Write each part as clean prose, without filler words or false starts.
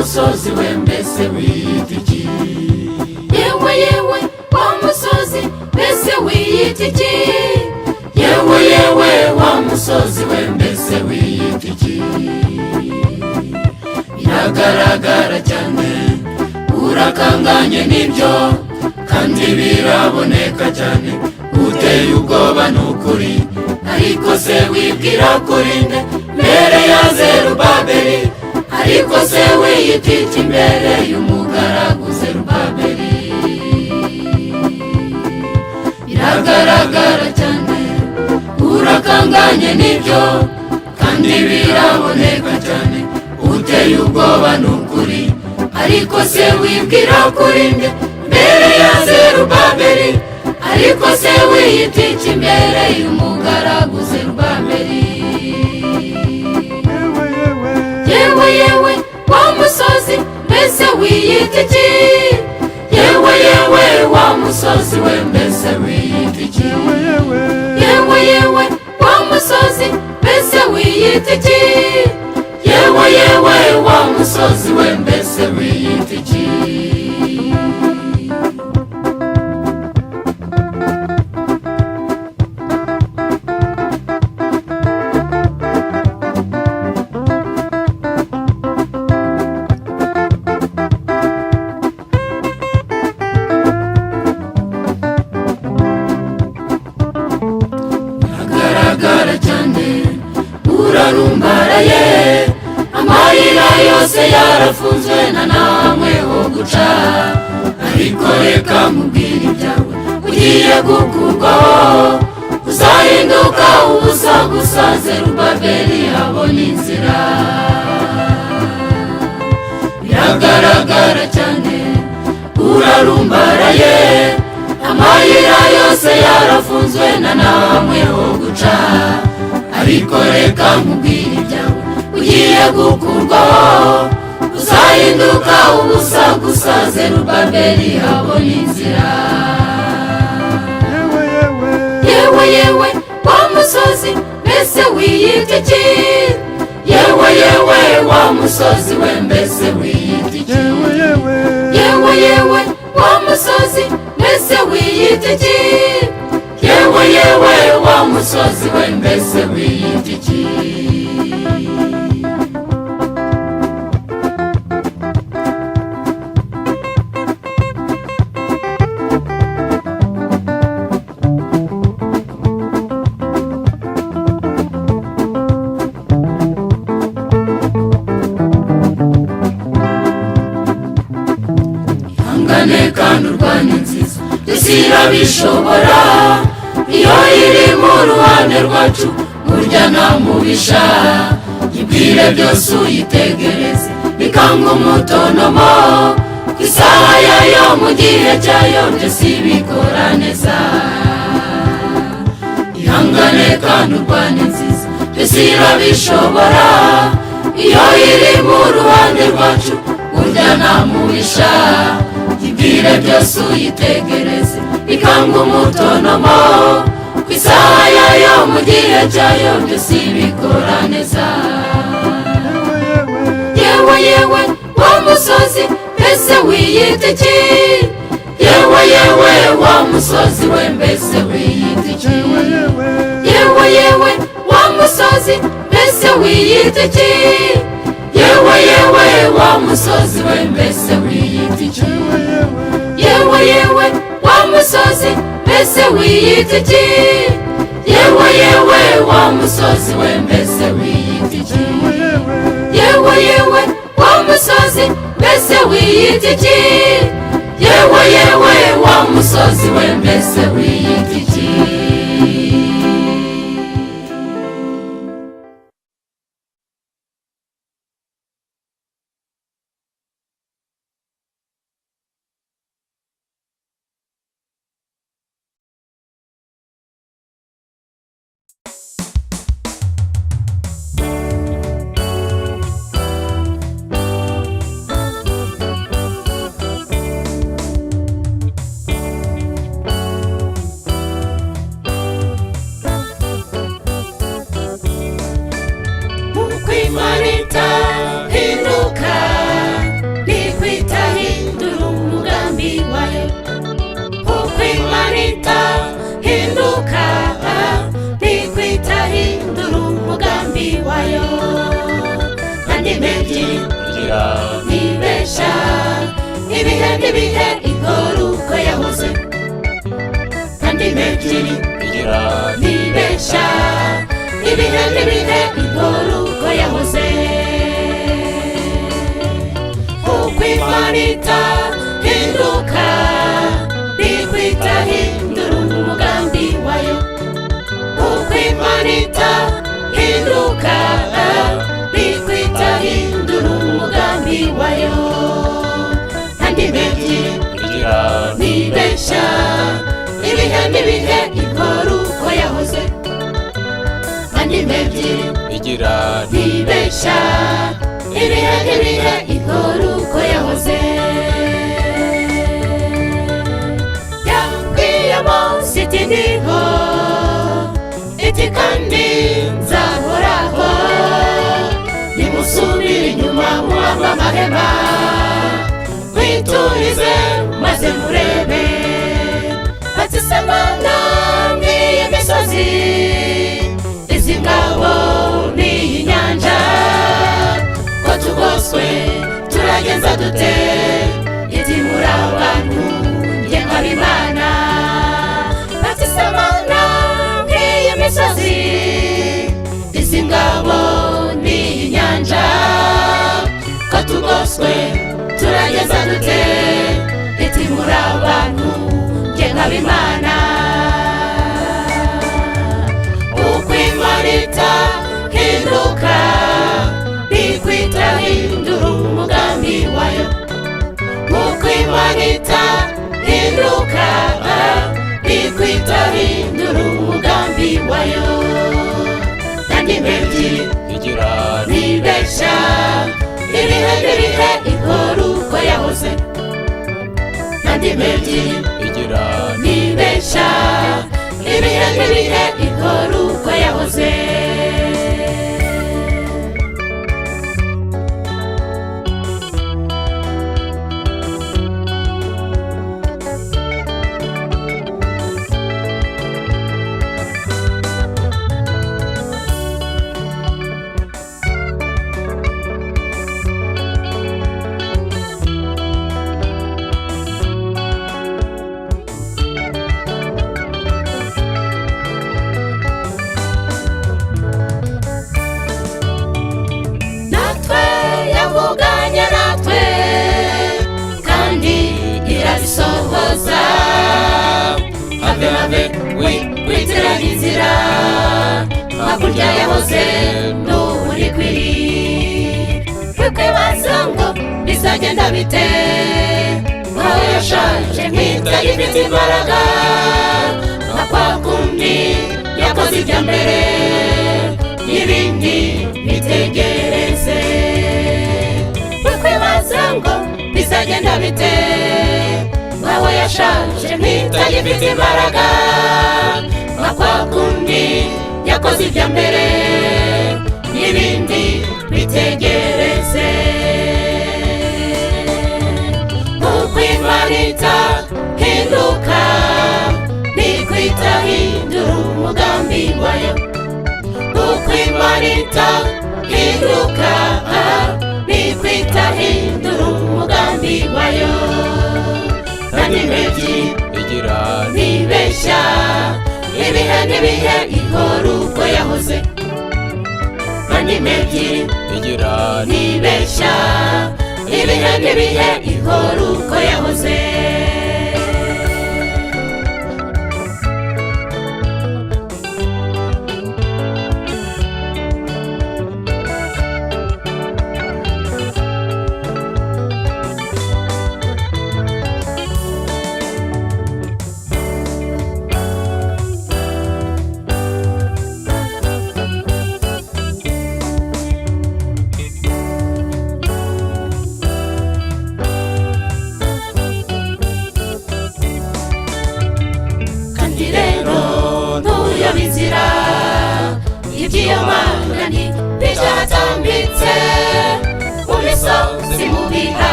Musozi we, mbese wiyita iki? Yewe yewe, wa musozi, mbese wiyita iki? Yewe yewe, wa musozi we, mbese wiyita iki? Biragaragara cyane, urakanganye nibyo, kandi biraboneka cyane, uteye ubwoba n'ukuri. Ariko se wibwira kurinde mbere ya Zerubabeli? Ariko se wiyita iki imbere y'umugaragu Zerubabeli? Biragaragara cyane, urakanganye nibyo, kandi biraboneka cyane, uteye ubwoba n'ukuri. Ariko se wibwira kurinde mbere ya Zerubabeli? Ariko se wiyita iki imbere y'umugaragu Zerubabeli? Yewe yewe, wa musozi, mbese wiyita iki? Yewe yewe, wa musozi we, mbese wiyita iki? Yewe yewe, wa musozi, mbese wiyita iki? Yewe yewe, wa musozi we, mbese wiyita iki? Biragaragara cyane, urarumbaraye, amarira yose yarafunzwe na namwe ho guca. Ariko reka nkubwire ibyawe, ugiye gukurwaho, uzahinduka ubusa gusa, Zerubabeli abona inzira. Biragaragara cyane, urarumbaraye, amayira yose yarafunzwe na namwe ho guca. Ariko reka nkubwire ibyawe, ugiye gukurwaho, uzahinduka ubusa gusa, Zerubabeli abona inzira. Yewe yewe, wa musozi, mbese wiyita iki? Yewe yewe, wa musozi we, mbese wiyita iki? Yewe yewe, wa musozi, mbese wiyita iki? Yewe yewe, wa musozi we, mbese wiyita iki? Ihangane kandi urwane nziza, byose irabishobora iyo iri mu ruhande rwacu, burya nta mubisha. Ibwire byose uyitegereze, bikanga umutonomo ku isaha yayo, mu gihe cyayo, byose ibikora neza. Ihangane kandi urwane nziza, byose irabishobora iyo iri mu ruhande rwacu, burya nta mubisha. Ibwire byose uyitegereze, bikanga umutonomo ku isaha yayo, mu gihe cyayo, byose ibikora neza. Yewe yewe, wa musozi, mbese wiyita iki? Yewe yewe, wa musozi we, mbese wiyita iki? Yewe yewe, wa musozi, mbese wiyita iki? Yewe yewe, wa musozi we, mbese wiyita iki? Yewe yewe, wa musozi, mbese wiyita iki? Yewe yewe, wa musozi we, mbese wiyita iki? Yewe yewe, wa musozi, mbese wiyita iki? Yewe yewe, wa musozi we, mbese wiyita iki? itahinduka, niko itahindura umugambi wayo. Nta ndimi ebyiri igira, ntibeshya, ibihe n'ibihe ikora uko yahoze. Nta ndimi ebyiri igira, ntibeshya, ibihe n'ibihe ikora uko yahoze. Uko Imana itahinduka, niko itahindura umugambi wayo. Uko Imana itahinduka, niko itahindura umugambi wayo. Nta ndimi ebyiri igira, ntibeshya, ibihe n'ibihe ikora uko yahoze. Nta ndimi ebyiri igira, ntibeshya, ibihe n'ibihe ikora uko yahoze. Yabwiye Mose iti ndiho, iti kandi nzahoraho. Nimusubire inyuma muhambe amahema, mwiturize maze murebe. Batisemana n'iyi misozi, izi ngabo n'iyi nyanja, ko tugoswe turagenza dute? Iti muri abantu njye nkaba Imana. Batisemana n'iyi misozi, izi ngabo n'iyi nyanja, ko tugoswe turagenza dute? Iti muri abantu njye nkaba Imana. Uko Imana itahinduka, niko itahindura umugambi wayo. Uko Imana itahinduka, niko itahindura umugambi wayo. Nta ndimi ebyiri igira, ntibeshya, ibihe n'ibihe ikora uko yahoze. Nta ndimi ebyiri igira, ntibeshya, ibihe n'ibihe ikora uko yahoze. Natwe yavuganye natwe kandi irabisohoza. Have have we witiranya inzira, hakurya yahoze n'ubu ni kwiri. Wikwibaza ngo bizagenda bite, nkaho yashaje nk'itagifite imbaraga, nka kwa kundi yakoze ibya mbere n'ibindi bitegereze. Wikwibaza ngo bizagenda bite, nkaho yashaje nk'itagifite imbaraga, nka kwa kundi yakoze ibya mbere n'ibindi bitegereze. Uko Imana itahinduka, niko itahindura umugambi wayo. Uko Imana itahinduka, niko itahindura umugambi wayo. Nta ndimi ebyiri igira, ntibeshya, ibihe n'ibihe ikora uko yahoze. Nta ndimi ebyiri igira, ntibeshya, ibihe n'ibihe ikora uko yahoze.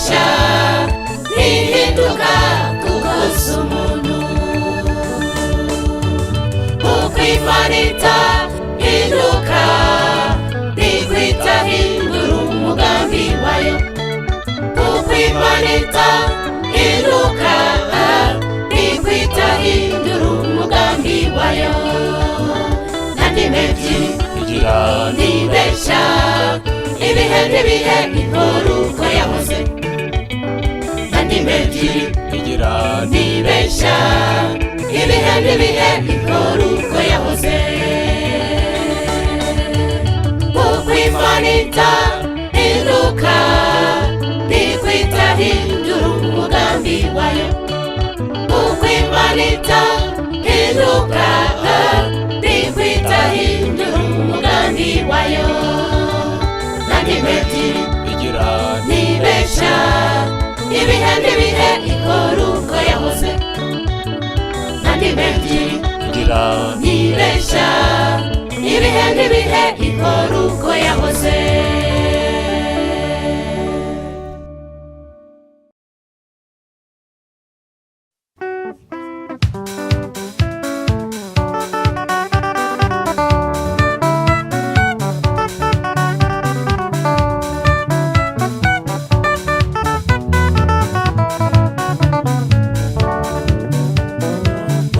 Ntibeshya, ntihinduka kuko si umuntu. Uko Imana itahinduka ntikwita hindura umugambi wayo. Uko Imana itahinduka ntikwita hindura umugambi wayo. Nta ndimi ebyiri igira, ntibeshya, ibihe n'ibihe ihora uko yahoze. Nta ndimi ebyiri igira, ntibeshya, ibihe n'ibihe ihora uko yahoze. Uko Imana itahinduka ntikwita hindura umugambi wayo. Uko Imana itahinduka ntikwita hindura umugambi wayo. Nta ndimi ebyiri igira, ntibeshya, ibihe n'ibihe ikora uko yahoze. Nta ndimi ebyiri igira, ntibeshya, ibihe n'ibihe ikora uko yahoze.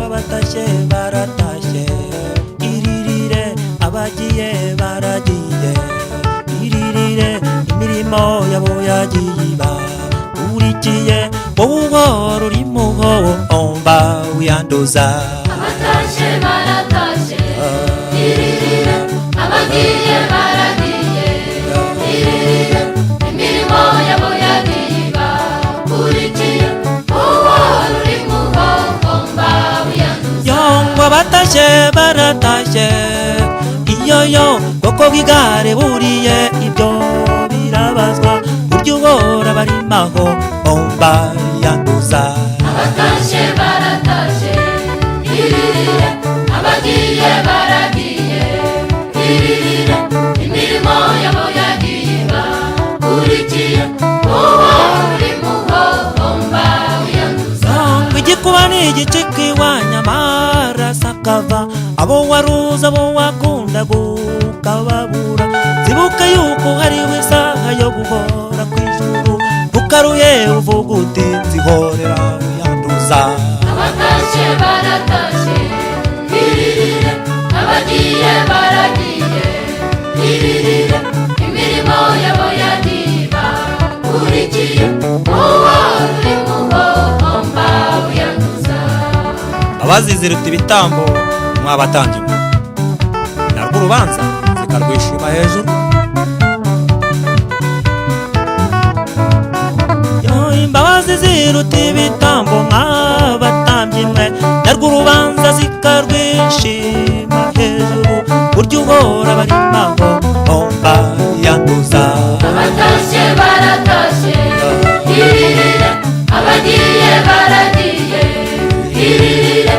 Abatashye baratashye, iririre, abagiye baragiye, iririre, imirimo yabo yagiye iba urikiye, wowe uhora uri muhomba wiyanduza. Abatashye baratashye, iririre, abagiye baragiye, iririre, imirimo yabo yagiye ibakurikiye, uwo ruri muhomba wiyanduza. Yongwa abatashye baratashye, iyo yo bwoko bw'igare buriye, ibyo birabazwa, burya uhora barimaho omba yanduza. Abatashye baratashye, iririre, abagiye baragiye, iririre, imirimo yabo yagiye ibakurikiye, uwo ruri muhomba wiyanduza. Sangwa igikuba ni igicika iwanyu, amaraso akava, abo waruzi, abo wakundaga ukababura. Zibuka yuko hariho isaha yo guhora ku ijuru, ukaruye uvuga uti nzihorera wiyanduza. Abatashye baratashye, iririre, abagiye baragiye, iririre, imirimo yabo yagiye ibakurikiye, uwo ruri muhomba wiyanduza. Imbabazi ziruta ibitambo mwabatambyi mwe, narwo urubanza zikarwishima hejuru. Yo, imbabazi ziruta ibitambo mwabatambyi mwe, narwo urubanza zikarwishima hejuru, burya uhora barimaho omba yanduza. Abatashye baratashye, iririre, abagiye baragiye, iririre,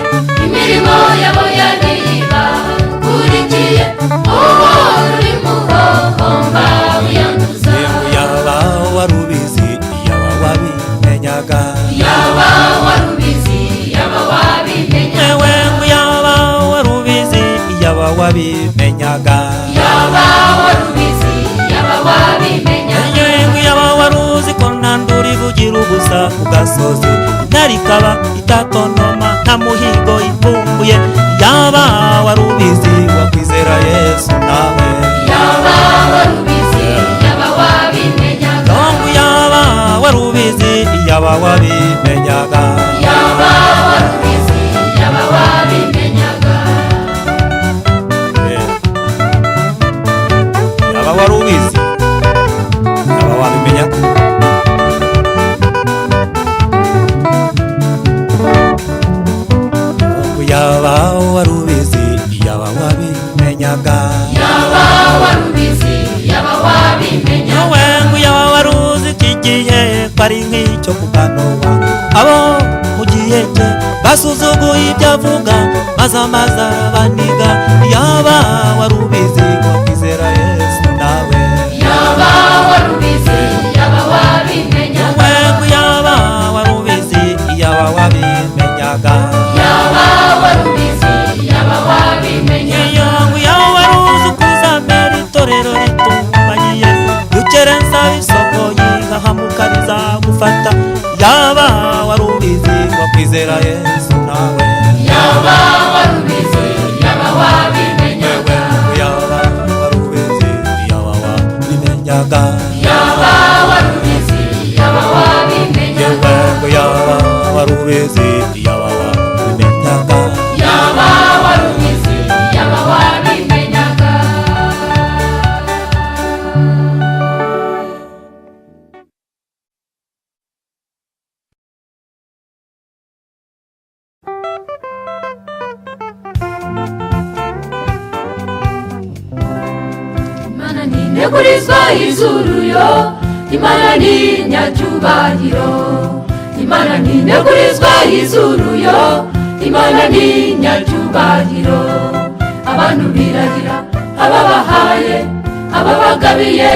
imirimo yabo yagiye ibakurikiye, uwo ruri muhomba wiyanduza. Yewe, yaba warubizi, yaba wabimenyaga. Yaba warubizi, yaba wabimenyaga. Ewe, yaba warubizi, yaba wabimenyaga. Yaba warubizi, yaba wabimenyaga. Yewe, yaba waruzi ko ntandura ivugira ubusa ku gasozi, intare ikaba itatonoma, nta muhigo ivumbuye, yaba warubizi wakwizera Yesu nawe. Yaba warubizi, yaba wabimenyaga. Yongu, yaba warubizi, yaba wabimenyaga. Yaba warubizi, yaba wabimenyaga. Yaba warubizi, yaba wabimenyaga. Yaba warubizi, yaba wabimenyaga. Yaba warubizi, yaba wabimenyaga. Wowe ngo yaba waruzi iki gihe ko ari nk'icyo kuganura, abo mu gihe cye basuzuguye ibyo avuga, maze amazi arabaniga, yaba warubizi wakwizera Yesu nawe. Yaba warubizi, yaba wabimenyaga. Yaba warubizi, yaba wabimenya. Iyo yaba waruzi uko uzamera itorero ritumbagiye, dukerensa isoko yihahamuka bizagufata. Yaba warubizi wakwizera Yesu nawe. Yaba warubizi, yaba wabimenyaga. Yaba warubizi, yaba wabimenyaga. Yaba warubizi, yaba wabimenyaga. Yewe yaba warubizi, yaba wabimenyaga. Yaba warubizi, yaba wabimenyaga. Imana ntinegurizwa izuru yo, Imana ni nyacyubahiro. Imana ntinegurizwa izuru yo, Imana ni nyacyubahiro. Abantu birahira ababahaye, ababagabiye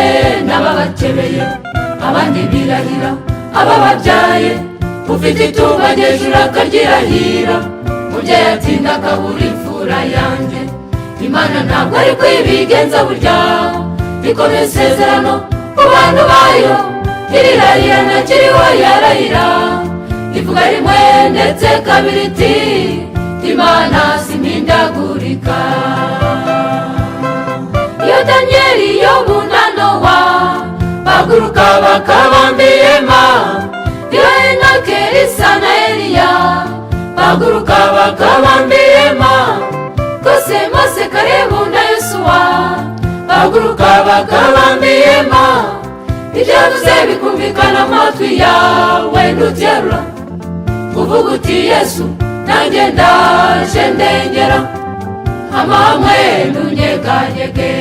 n'ababakebeye, abandi birahira abababyaye. Ufite itungo agejura akaryirahira, mubyeyi atinda akabura imfura yanjye. Imana ntabwo ari kwibigenza burya, ikomeza isezerano ku bantu bayo. Irirahira ntakiriho yarahira, ivuga rimwe ndetse kabiri iti Imana simpindagurika. Iyo Daniyeli, Yobu na Nowa baguruka bakabamba ihema, iyo Enoke, Elisa na Eliya baguruka bakabamba ihema, kose Mose, Kalebu na Yosuwa baguruka bakabamba ihema, ibyo yavuze bikumvikana amatwi yawe ntuterura uvuga uti Yesu nanjye ndaje ndengera amahame ntunyeganyege.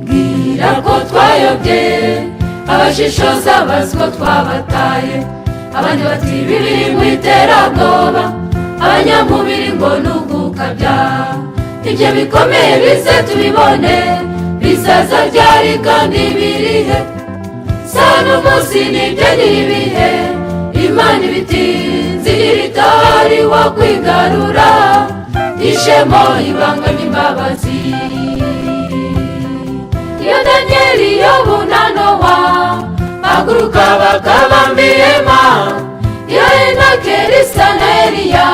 Bwira ko twayobye, abashishoza bazi ko twabataye, abandi bati bibiri mu iterabwoba, abanyamubiri ngo ni ugukabya. Ibyo bikomeye bize tubibone, bizaza ryari kandi birihe? Saa n'umunsi nibyo nyiribihe. Imana ibitinze igira itari wakwigarura, ishemo ibanga n'imbabazi. Iyo Daniyeli, Yobu na Nowa baguruka bakabamba ihema, iyo Enoke, Elisa na Eliya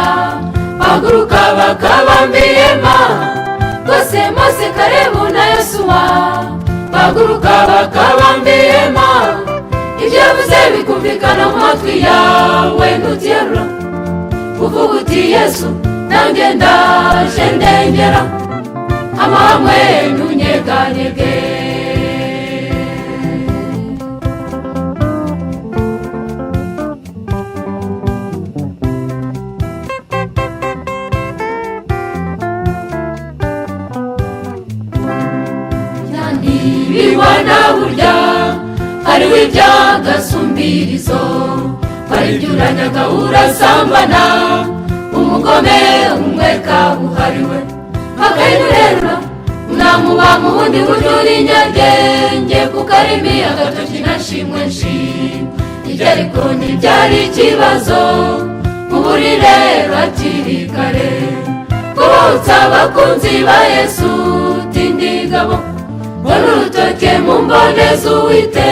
baguruka bakabamba ihema, rwose Mose, Kalebu na Yosuwa baguruka bakabamba ihema, ibyo yavuze bikumvikana mu matwi yawe ntuterura uvuga uti Yesu nanjye ndaje ndengera amahame ntunyeganyege. Ntibibona burya hariho iby'agasumbirizo, waribyuranyaga urasambana, umugome umwe kabuhariwe akayirurerura unamuba mu bundi buryo uri nyarwenge kuko arimi agatoki nashimwe nshima. Ibyo ariko ntibyari ikibazo mu burire hakiri kare kubutsa abakunzi ba Yesu tindigabo mbona urutoke mu mbonezi uwite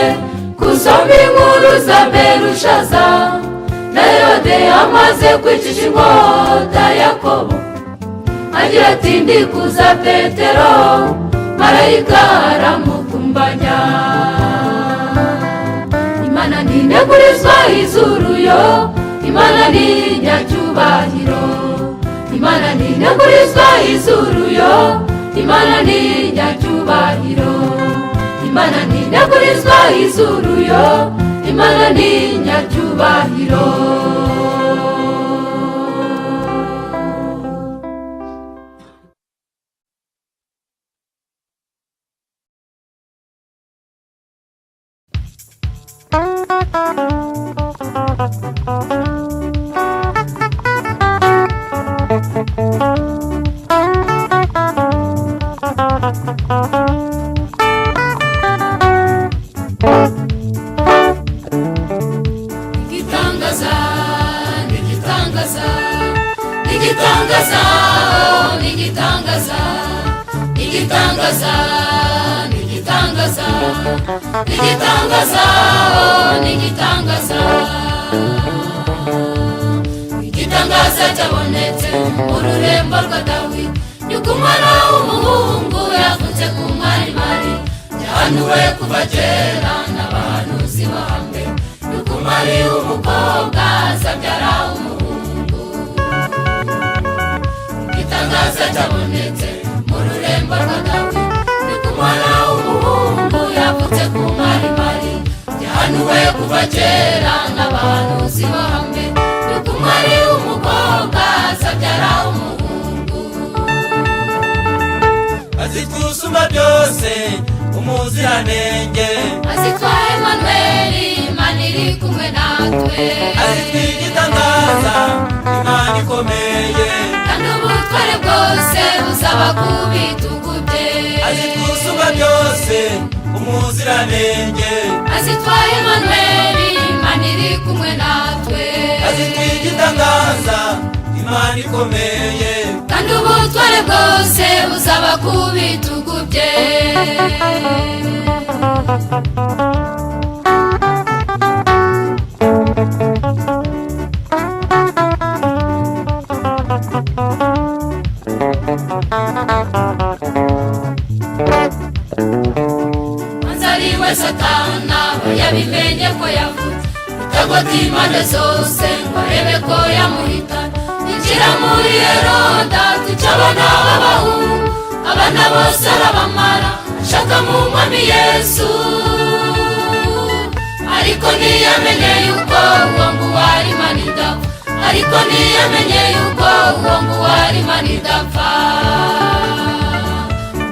kusoma inkuru za Berushaza na Herode amaze kwicisha inkota Yakobo agira ati ndikuza Petero, marayika aramukumbanya. Imana ntinegurizwa izuru yo, Imana ni nyacyubahiro. Imana ntinegurizwa izuru yo, Imana ni nyacyubahiro. Imana ntinegurizwa izuru yo, Imana ni nyacyubahiro. Igitangaza, igitangaza, igitangaza, igitangaza. Igitangaza cyabonetse mu rurembo rwa Dawidi, yuko umwana w'umuhungu yavutse ku mwari Mari. Yahanuwe kuva kera n'abahanuzi bo hambere, yuko umwari w'umukobwa azabyara umuhungu. Igitangaza cyabonetse mu rurembo rwa Dawidi, yuko umwana w'umuhungu yavutse ku mwari Mari. Yahanuwe kuva kera n'abahanuzi bo hambere, yuko umwari w'umukobwa azabyara umuhungu. Azitwa byose, umuziranenge. Azitwa Emanuweli, Imana iri kumwe natwe. Azitwa igitangaza, Imana ikomeye. Kandi ubutware bwose buzaba ku bitugu bye. Azitwa usumba byose, umuziranenge. Azitwa Emanuweli, Imana iri kumwe natwe. Azitwa igitangaza, Imana ikomeye. Kandi ubutware bwose buzaba ku bitugu bye. Manzari we Satana aba yabimenye ko yavutse, itagota impande zose ngo arebe ko yamuhitana. Injira muri Heroda, tica abana b'abahungu, abana bose arabamara, ashaka mu mwami Yesu. Ariko ntiyamenye yuko uwo nguwo ari Imana idapfa, ariko ntiyamenye yuko uwo nguwo ari Imana idapfa.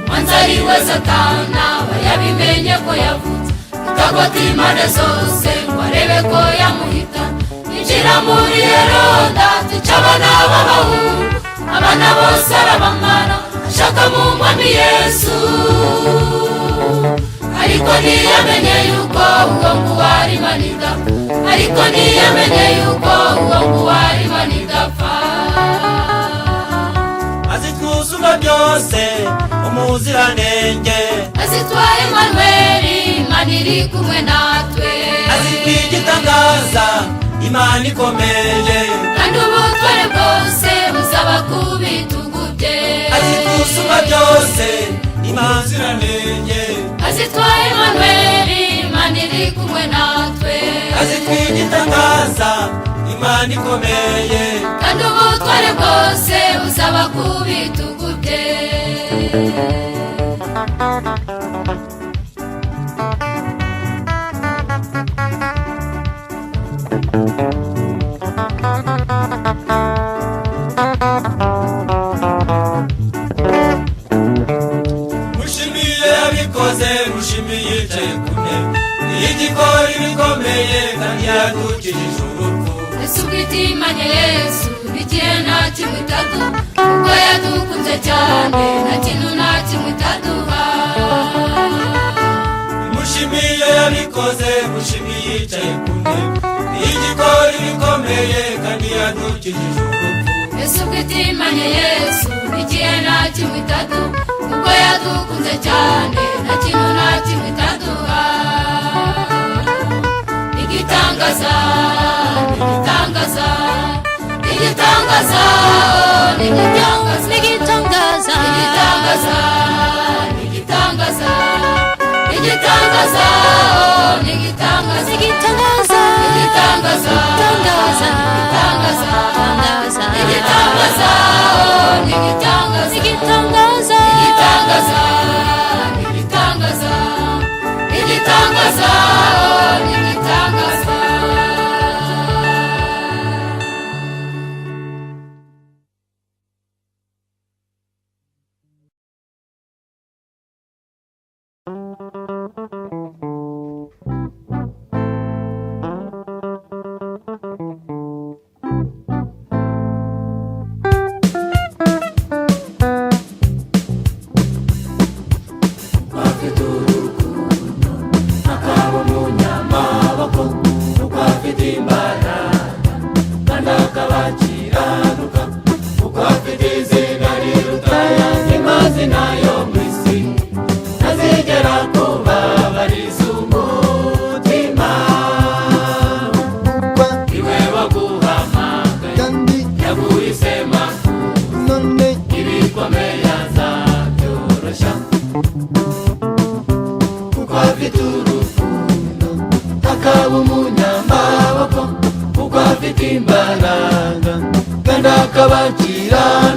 Mwanzari we Satana aba yabimenye ko yavutse, itagota impande zose ngo arebe ko yamuhitana. Injira muri Heroda, tica abana b'abahungu, abana bose arabamara, ashaka mu mwami Yesu. Ariko ntiyamenye yuko uwo nguwo ari Imana idapfa, ariko ntiyamenye yuko uwo nguwo ari Imana idapfa. Azitwa usumba byose, umuziranenge. Azitwa Emanuweli, Imana iri kumwe natwe. Azitwa igitangaza, Imana ikomeye. Kandi ubutware bwose buzaba ku bitugu bye. Azitwa usumba byose, umuziranenge. Azitwa Emanuweli, Imana iri kumwe natwe. Azitwa igitangaza, Imana ikomeye. Kandi ubutware bwose buzaba ku bitugu bye. Mushimiye yabikoze, mushimiye yicaye ku ntebe, igikora ibikomeye kandi yadukijije urupfu. Yesu bwitimanye, Yesu igihe nta kimwe itaduha, kuko yadukunze cyane, nta kintu nta kimwe itaduha. Mushimiye yabikoze, mushimiye yicaye ku ntebe, igikora ibikomeye kandi yadukijije urupfu. Yesu bwitimanye, Yesu igihe nta kimwe itaduha, kuko yadukunze cyane, nta kintu nta kimwe itaduha. Igitangaza, igitangaza, igitangaza, igitangaza, Igitangaza. Igitangaza, igitangaza, igitangaza, igitangaza, Igitangaza. Igitangaza, Igitangaza. Igitangaza, Igitangaza. Igitangaza, igitangaza, Igitangaza. Igitangaza, igitangaza, igitangaza, igitangaza.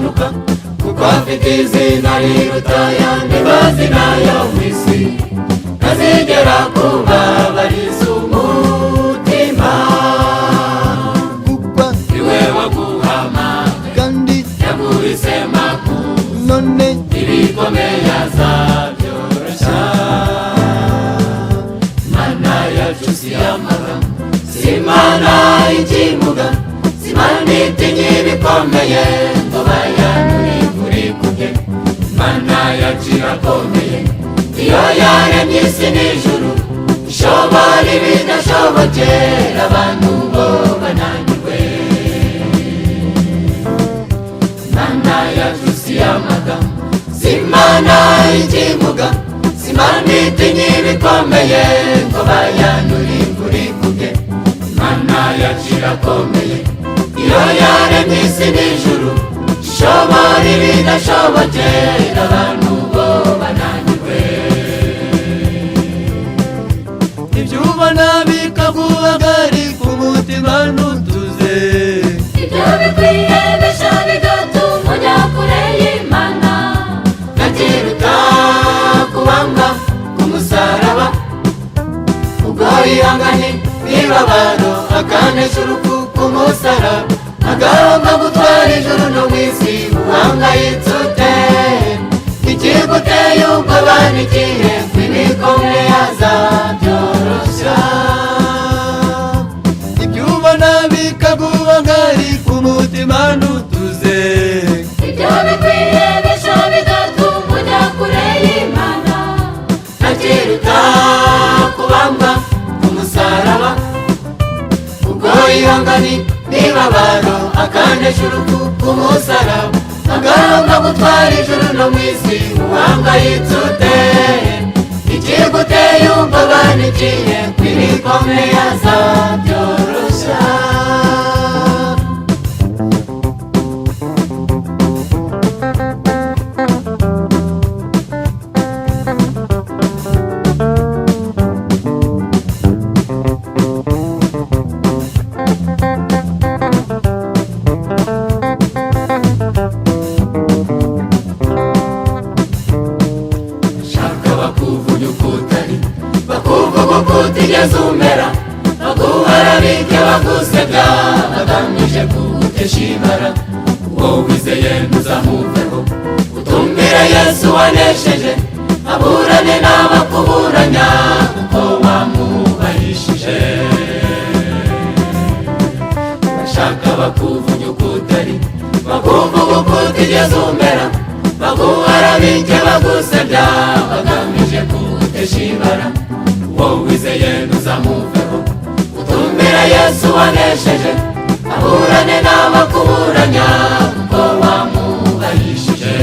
kumanuka, kuko afite izina riruta ayandi mazina yo mu isi, ntazigera kubabariza umutima. Kuko Niwe waguhamagaye, kandi yaguhisemo akuzi, none ibikomeye azabyoroshya. Mana yacu si amagambo, si Imana y'ikimuga, si Imana itinya ibikomeye ngo bayanure imvura ikubye. Imana yacu irakomeye, iyo yaremye isi n'ijuru, ishobora ibidashobokera abantu bo bananiwe. Imana yacu si amagambo, si Imana y'ikimuga, si Imana itinya ibikomeye ngo bayanure imvura ikubye. Imana yacu irakomeye, iyo yaremye isi n'ijuru, ishobora ibidashobokera abantu bo bananiwe. Ibyo ubona bikaguhagarika umutima ntutuze. Ibyo bikwihebesha bigatuma ujya kure y'Imana. Ntakiruta kubambwa ku musaraba, ubwo yihanganye n'ibabaro akanesha urupfu ku musaraba, agahomba gutwara ijuru no mu isi. Uhangayitse ute? Ikiguteye ubwoba ni ikihe? Ko ibikomeye azabyoroshya. Ibyo ubona bikaguhagarika umutima ntutuze. Ibyo bikwihebesha bigatuma ujya kure y'Imana. Ntakiruta kubambwa ku musaraba, ubwo yihanganye n'ibabaro akanesha urupfu ku musaraba, agahomba gutwara ijuru no mu isi. Uhangayitse ute? Ikiguteye ubwoba ni ikihe? Ko ibikomeye azabyoroshya. Shaka bakuvuga uko utari, bakuvuga uko utigeze umera, baguharabike bagusebya bagamije kugutesha ibara. Uwo wizeye ntuzamuveho, utumvira Yesu wanesheje, aburane n'abakuburanya kuko wamwubahishije. Bashaka bakuvuga uko utari, bakuvuga uko utigeze umera, baguharabike bagusebya bagamije kugutesha ibara. Uwo wizeye ntuzamuveho, utumvira Yesu wanesheje, aburane n'abakuburanya kuko wamwubahishije.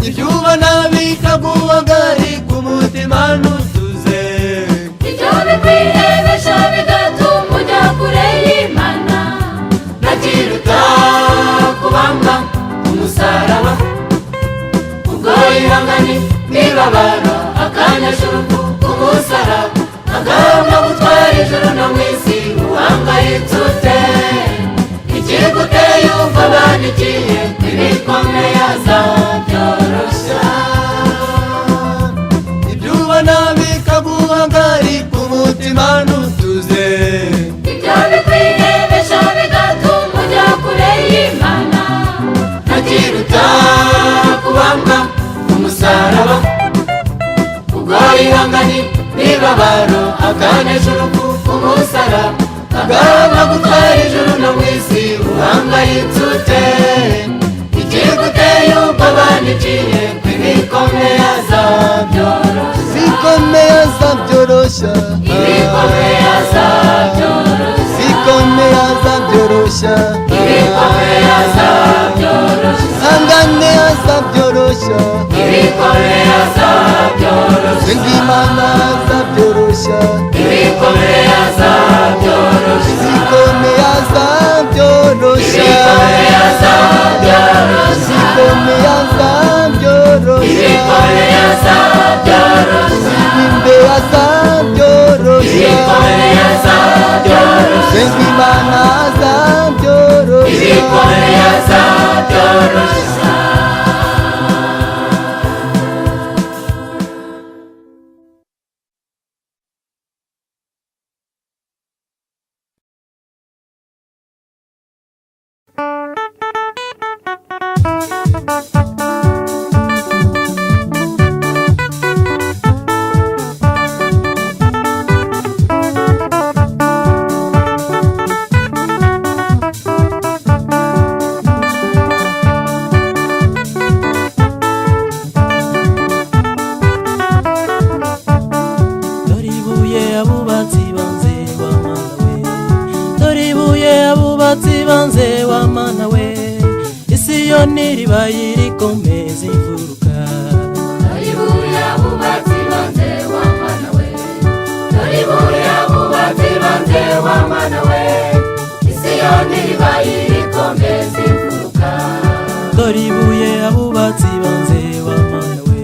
Ibyo ubona bikaguhagarika umutima ntutuze. Ibyo bikwihebesha bigatuma ujya kure y'Imana. Ntakiruta kubambwa ku musaraba, ubwo yihanganye n'ibabaro akanesha urupfu ku musaraba, agahomba gutwara ijuru no mu isi. Uhangayitse ute? Ikiguteye ubwoba ni ikihe? Ko ibikomeye azabyoroshya. Ibyo ubona bikaguhagarika umutima ntutuze. Ibyo bikwihebesha bigatuma ujya kure y'Imana. Ntakiruta kubambwa ku musaraba, ubwo yihanganye n'ibabaro akanesha urupfu ku musaraba, agahomba gutwara ijuru no mu isi. Uhangayitse ute? Ikiguteye ubwoba ni ikihe? Ko ibikomeye azabyoroshya. Bikomeye azabyoroshya. Ibikomeye azabyoroshya. Bikomeye azabyoroshya. Ibikomeye azabyoroshya. Hangane azabyoroshya. Ibikomeye azabyoroshya. Senga Imana azabyoroshya. Ibikomeye azabyoroshya. Bikomeye azabyoroshya. Ibikomeye azabyoroshya. Bikomeye azabyoroshya. Ibikomeye azabyoroshya. Ibimbe azabyoroshya. Ibikomeye azabyoroshya. Senga Imana azabyoroshya. Ibikomeye Ibikomeye azabyoroshya. Dore ibuye abubatsi banze wa mana we, dore ibuye abubatsi banze wa mana we, Isiyoni ribaye rikomeza imfuruka. Dore ibuye abubatsi banze wa mana we, dore ibuye abubatsi banze wa mana we, Isiyoni ribaye rikomeza imfuruka. Dore ibuye abubatsi banze wa mana we,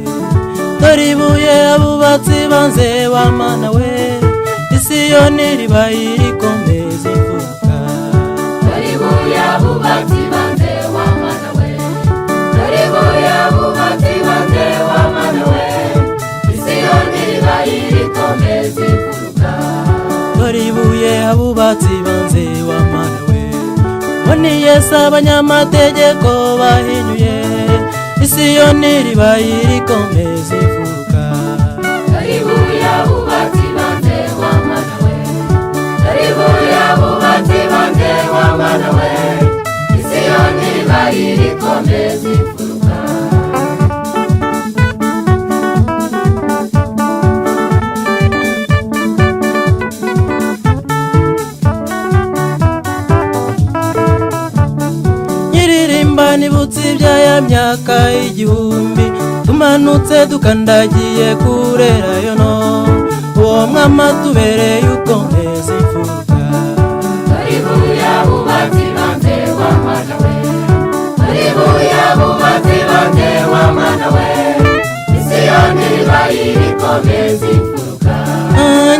dore ibuye abubatsi banze wa mana we, Isiyoni ribaye rikomeza imfuruka. Dore ibuye abubatsi banze wa mana we, dore ibuye abubatsi banze wa mana we, Isiyoni ribaye rikomeza imfuruka. Dore ibuye abubatsi banze wa mana we, ngo ni Yesu abanyamategeko bahinyuye, Isiyoni ribaye rikomeza imfuruka. Dore ibuye abubatsi banze wa mana we, dore ibuye abubatsi banze wa mana we, Isiyoni ribaye rikomeza imfuruka. Nyiririmba nibutse ibyaya myaka 1000, tumanutse dukandagiye kurerayo no uwo mwama tubereye ukomeza imfuruka. Dore ibuye abubatsi banze wa mana we, dore ibuye abubatsi banze wa mana we, Isiyoni ribaye rikomeza imfuruka.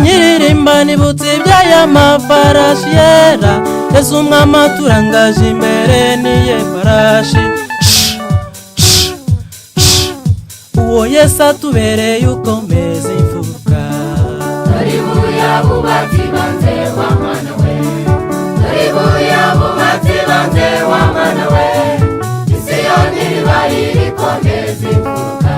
Nyiririmba nibutse ibyaya mafarashi yera, Yesu umwama turangaje imbere niye farashi. Uwo Yesu atubereye ukomeza imfuruka. Dore ibuye abubatsi banze wa mana we, dore ibuye abubatsi banze wa mana we, Isiyoni ribaye rikomeza imfuruka.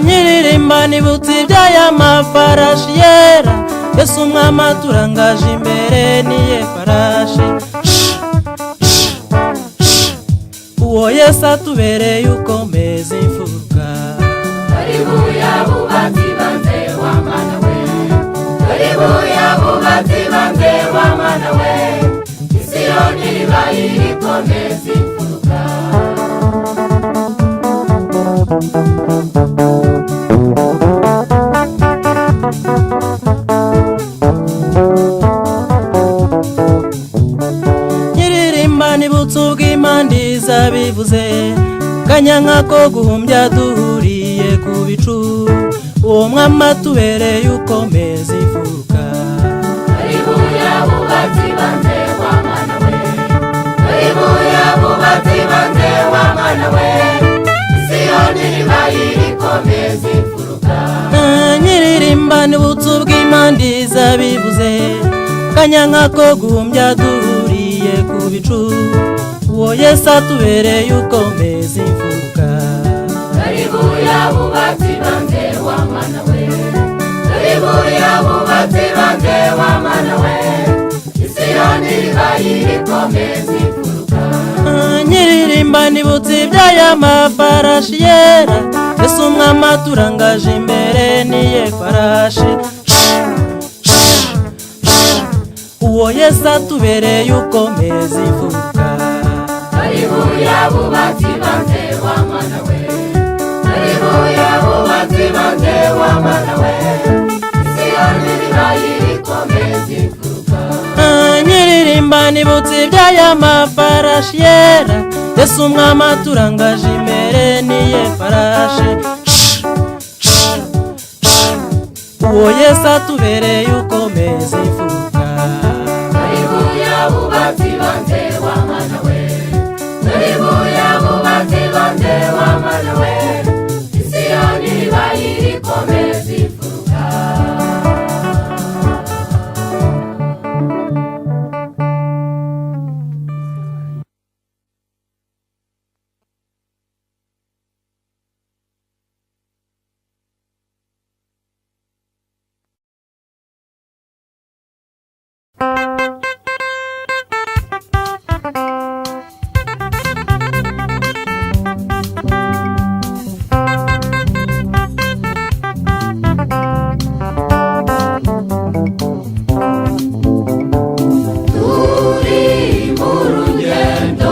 Nyiririmba nibutse ibyaya mafarashi yera, Yesu umwama turangaje imbere niye farashi. Uwo Yesu atubereye ukomeza imfuruka. Dore ibuye abubatsi banze wa mana we, dore ibuye abubatsi banze wa mana we, Isiyoni ribaye rikomeza imfuruka. Nyiririmba nibutse ubw'imandiza bivuze, kanyanka ko guhumbya duhuriye ku bicu, uwo mwama tubereye ukomeza imfuruka. Dore ibuye abubatsi banze wa mana we, dore ibuye abubatsi banze wa mana we, Isiyoni ribaye rikomeza imfuruka. Nyiririmba nibutse ubw'imandiza bivuze, kanyanka ko guhumbya duhuriye ku bicu, uwo Yesu atubereye ukomeza imfuruka. Dore ibuye abubatsi banze wa mana we, dore ibuye abubatsi banze wa mana we, Isiyoni ribaye rikomeza imfuruka. Nyiririmba nibutse ibyaya mafarashi yera, Yesu umwama turangaje imbere niye farashi. Uwo Yesu atubereye ukomeza imfuruka. Dore ibuye abubatsi banze wa mana we, dore ibuye abubatsi banze wa mana we, Isiyoni ribaye rikomeza imfuruka. Nyiririmba nibutse ibyaya mafarashi yera, Yesu umwama turangaje imbere niye farashi. Uwo Yesu atubereye ukomeza imfuruka. Dore ibuye abubatsi banze wa mana we, Turi mu rugendo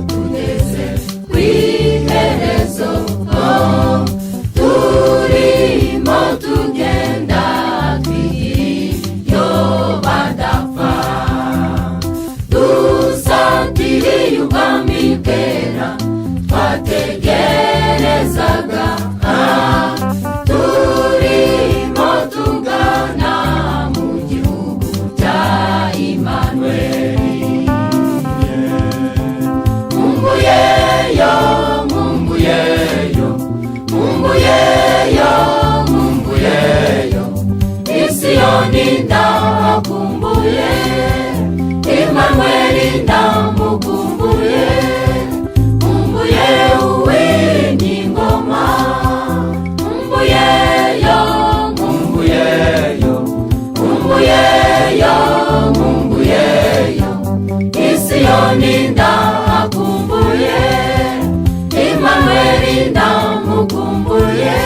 tugeze ku iherezo, turimo tugenda twiyo badapfa, dusatiriye ubwami bwera twategerezaga, turimo tugana mu gihugu cya Imanueli. Nkumbuyeyo, nkumbuyeyo, nkumbuyeyo, nkumbuyeyo, Isiyoni ndahakumbuye, Imanueli ndamukumbuye, nkumbuye uw'ingoma, nkumbuyeyo, nkumbuyeyo, nkumbuyeyo, nkumbuyeyo, Isiyoni ndahakumbuye, Imanueli ndamukumbuye,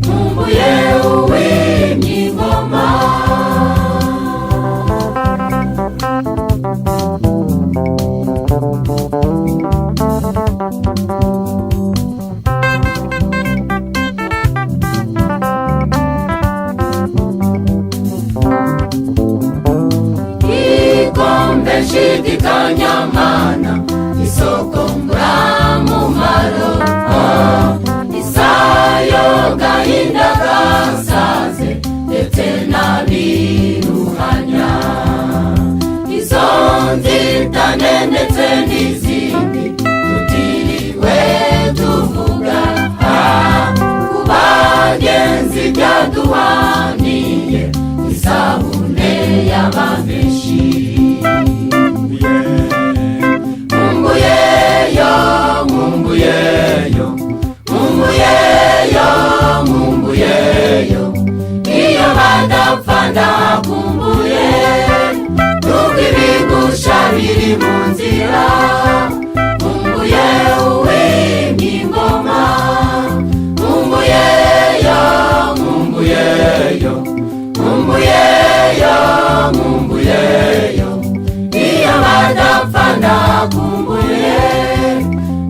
nkumbuye uw'ingoma. Igikombe nshidikanya mana, isoko mburamumaro, isayo gahinda gasaze ndetse n'abiruhanya, izo nzitane ndetse n'izindi tutiriwe tuvuga, ku bagenzi byaduhaniye isabune y'abameshi. Nkumbuyeyo, nkumbuyeyo, nkumbuyeyo, nkumbuyeyo, iyo badapfa ndakumbuye, nubwo ibigusha biri mu nzira, nkumbuye uw'ingoma, nkumbuyeyo, nkumbuyeyo, nkumbuyeyo, nkumbuyeyo, iyo badapfa ndakumbuye,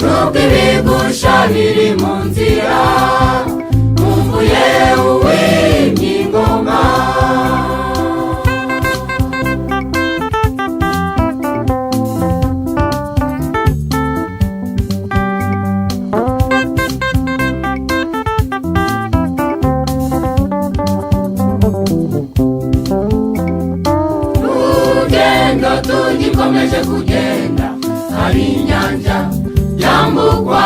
nubwo ibigusha biri mu nzira, nkumbuye uw'ingoma. Rugendo tugikomeje kugenda, hari inyanja yambukwa,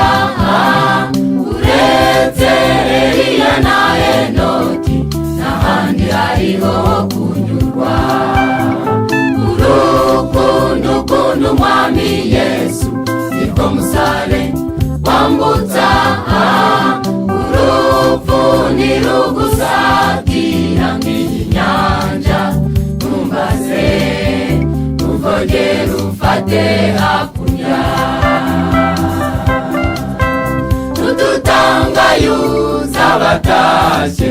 uretse Eliya na Enoki n'ahandi hariho ho kunyurwa. Urukundo ukunda umwami Yesu nirwo musare wambutsa, urupfu ntirugusatira nk'iyi nyanja, ntumbaze uvogere ufate hakurya. Tudutanga yuzabatashye,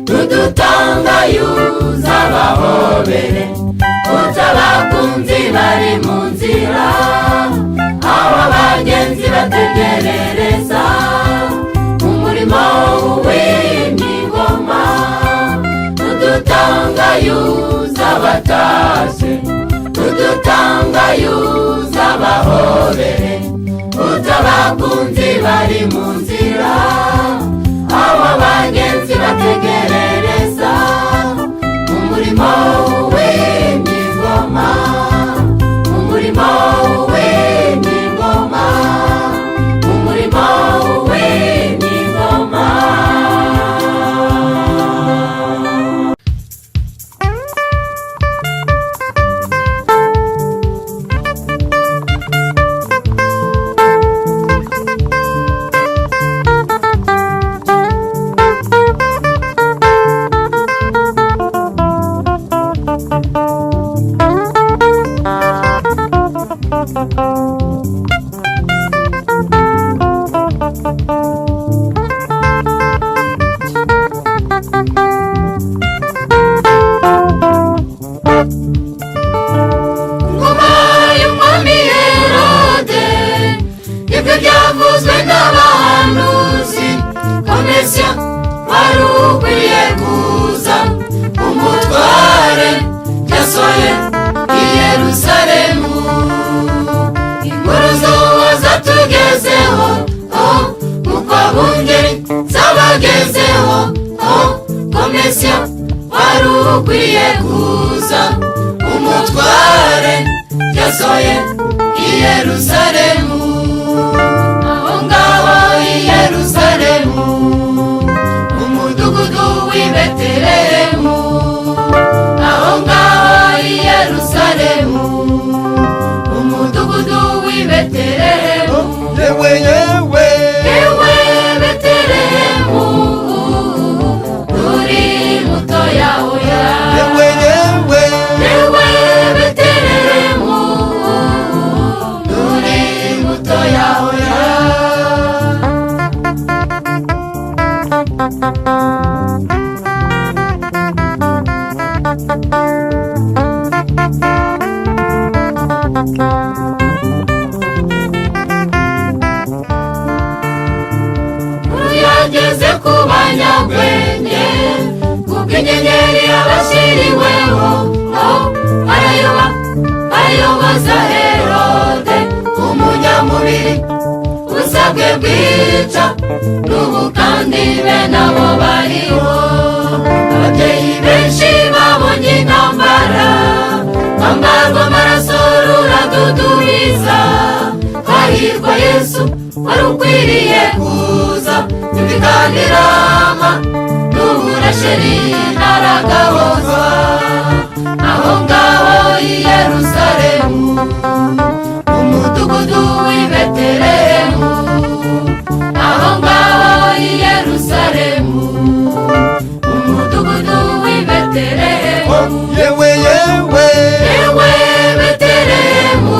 tudutanga yuzabahobere, utabakunzi bari mu nzira, aho abagenzi bategerereza umurimo w'imigoma. Tudutanga yuzabatashye, tudutanga yuzabahobere, utabakunzi bari mu nzira, aho abagenzi bategerereza umurimo w'imigoma, umurimo w'imigoma, umurimo w'imigoma. wari ukwiye kuza, umutware yasohoye i Yerusalemu. Inkuru z'uwo zatugezeho, oh, uko abungeri zabagezeho, oh, ko Mesiya wari ukwiye kuza, umutware yasohoye i Yerusalemu. Aho ngaho i Yerusalemu, umudugudu w'i Betelehemu, aho ngaho i Yerusalemu, umudugudu w'i Betelehemu. Yewe yewe. Yewe Betelehemu, uri mutoya oya. Yewe yewe. Yewe Betelehemu, uri mutoya oya. Yageze ku banyabwenge kubw'inyenyeri yabashyiriweho, oh, barayoba, bayoboza Herode umunyamubiri usabwe bwica. N'ubu kandi bene abo bariho. Ababyeyi benshi babonye intambara, bambarwa amaraso ruradudubiza. Hahirwa Yesu wari ukwiriye kuza, imbikanirama n'uburasheri ntaragahoza. Aho ngaho i Yerusalemu, umudugudu w'i Betelehemu, aho ngaho i Yerusalemu, umudugudu w'i Betelehemu. Yewe yewe. Yewe Betelehemu,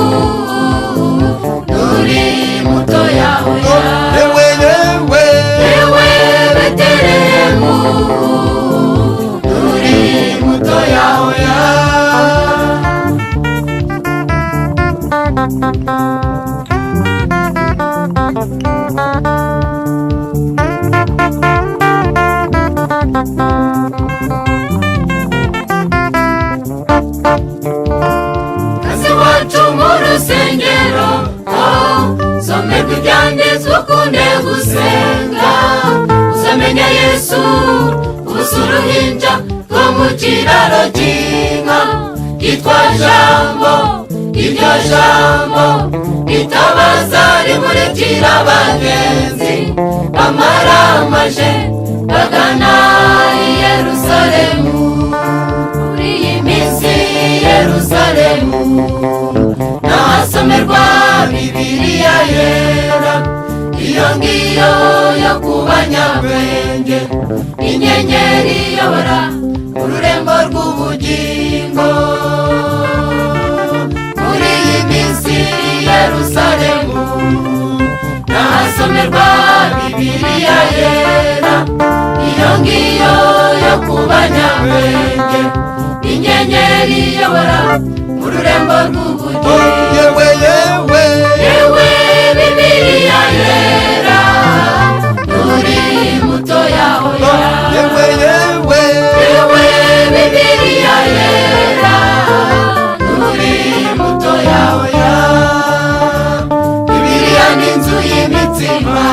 uri mutoya oya. Yewe yewe. Yewe Betelehemu, uri mutoya oya. Kazi wacu mu rusengero, oh, somerwa ibyanditswe, ukunde gusenga, uzamenya Yesu ubusa uruhinja rwo mu kiraro cy'inka, yitwa Jambo. Iryo jambo ritabaza rimurikira abagenzi bamaramaje bagana i Yerusalemu. Muri iyi minsi i Yerusalemu n'ahasomerwa Bibiliya yera, iyo ngiyo yo ku banyabwenge, inyenyeri iyobora ururembo rw'ubugingo. Muri iyi minsi i Yerusalemu n'ahasomerwa Bibiliya yera, iyo ngiyo yo ku banyabwenge, inyenyeri iyobora ururembo rw'ubugingo. Yewe yewe. Yewe Bibiliya yera, uri mutoya oya. Yewe yewe. Yewe Bibiliya yera, uri mutoya oya. Bibiliya ni inzu y'imitsima,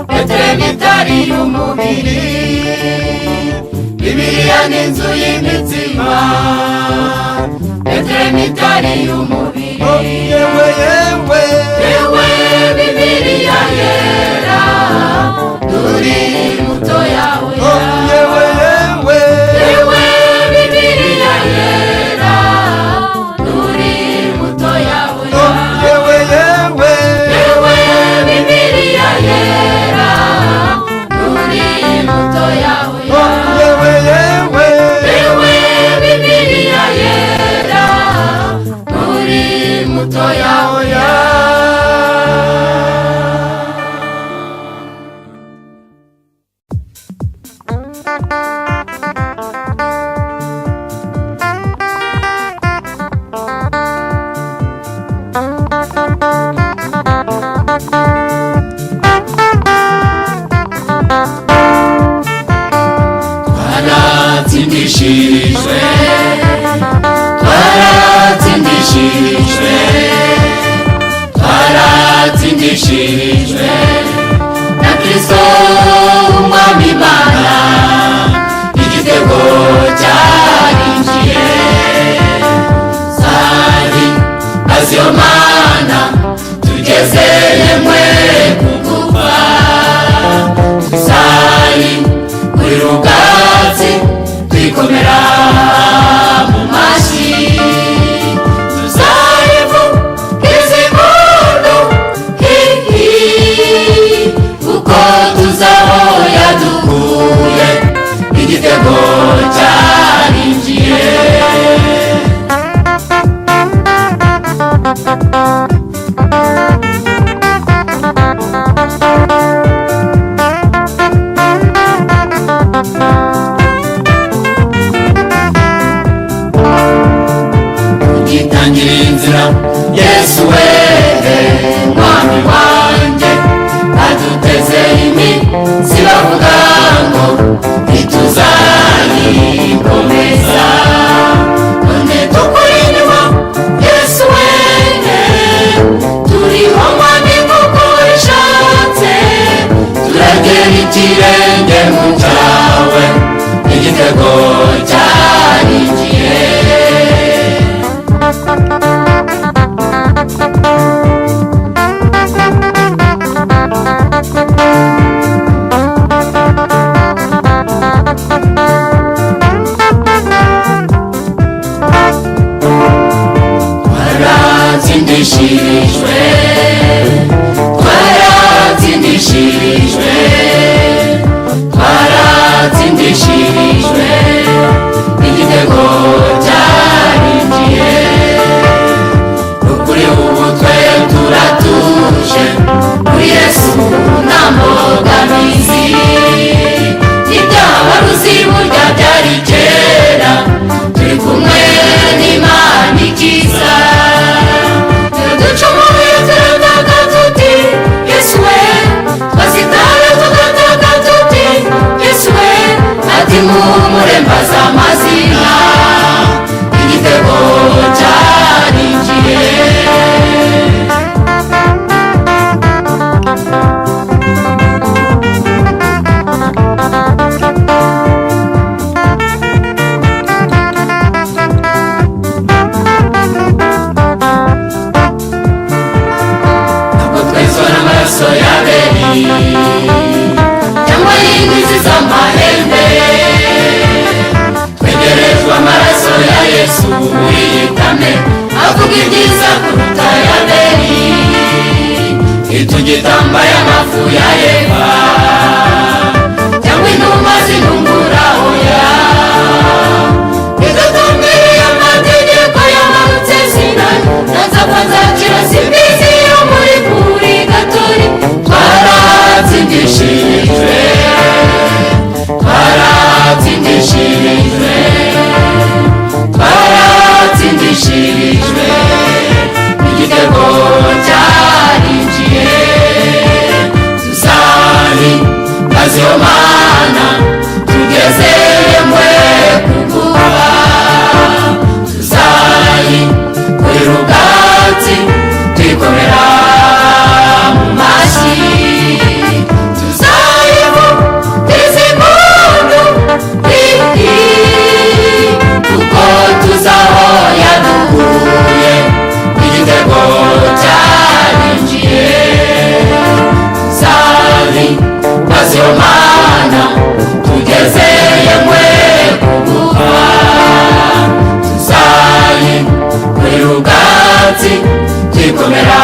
Betelehemu itari y'umubiri. Bibiliya ni inzu y'imitsima, Betelehemu itari y'umubiri. Yewe yewe. Yewe Bibiliya yera, uri mutoya oya. Yewe yewe. Yewe Bibiliya yera, uri mutoya oya. Yewe yewe. Yewe Bibiliya yera, uri mutoya oya. Yewe yewe. Yewe Bibiliya yera, uri mutoya oya. Kristo umwami Imana, igitego cyarinjiye. Sari aziyo mana, tugeze yemwe kugufa. Sari kuri rugatsi, twikomera mu mashyi. Tuzayivu izi mpundu hihi, kuko tuzaho yadukuye, igitego cyarinjiye. Ugitangira inzira Yesu we, mwami wanjye, aduteze iminsi bavuga ngo ntituzayikomeza. None tukuri inyuma Yesu we, turiho mwami kuko ubishatse. Turagera ikirenge mu cyawe, igitego cyarinjiye. Twaratsindishirijwe, twaratsindishirijwe, twaratsindishirijwe, igitego cyarinjiye. Ukuri ubu twe turatuje muri Yesu, nta mbogamizi. Ibyaha waruzi burya byari kera, turi kumwe n'Imana ikiza. Ducumuye turataka tuti Yesu we, twasitara tugataka tuti Yesu we, ati muhumure mbaza amazina, igitego cyarinjiye. Ntabwo twezwa n'amaraso ya Abeli cyangwa y'ingizi z'amahembe, twegerejwe amaraso ya Yesu wiyitame, avuga ibyiza kuruta ya Abeli. Ntitugitambaye amafu ya Eva cyangwa inuma zinungura, oya. Ntidutambiriye amategeko yamanutse Sinayi, nzapfa nzakira simbizi yo muri puri gatori. Twaratsindishirijwe, twaratsindishirijwe, twaratsindishirijwe, igitego cyarinjiye. Tuzari maze mana, tugeze yemwe kuguha. Tuzayi kuri rugatsi, twikomera mu mashyi. Tuzayivu izi mpundu hihi, kuko tuzaho yadukuye, igitego cyarinjiye. Tuzayi maze mana, tugeze yemwe kuguha. Tuzayi kuri rugatsi, twikomera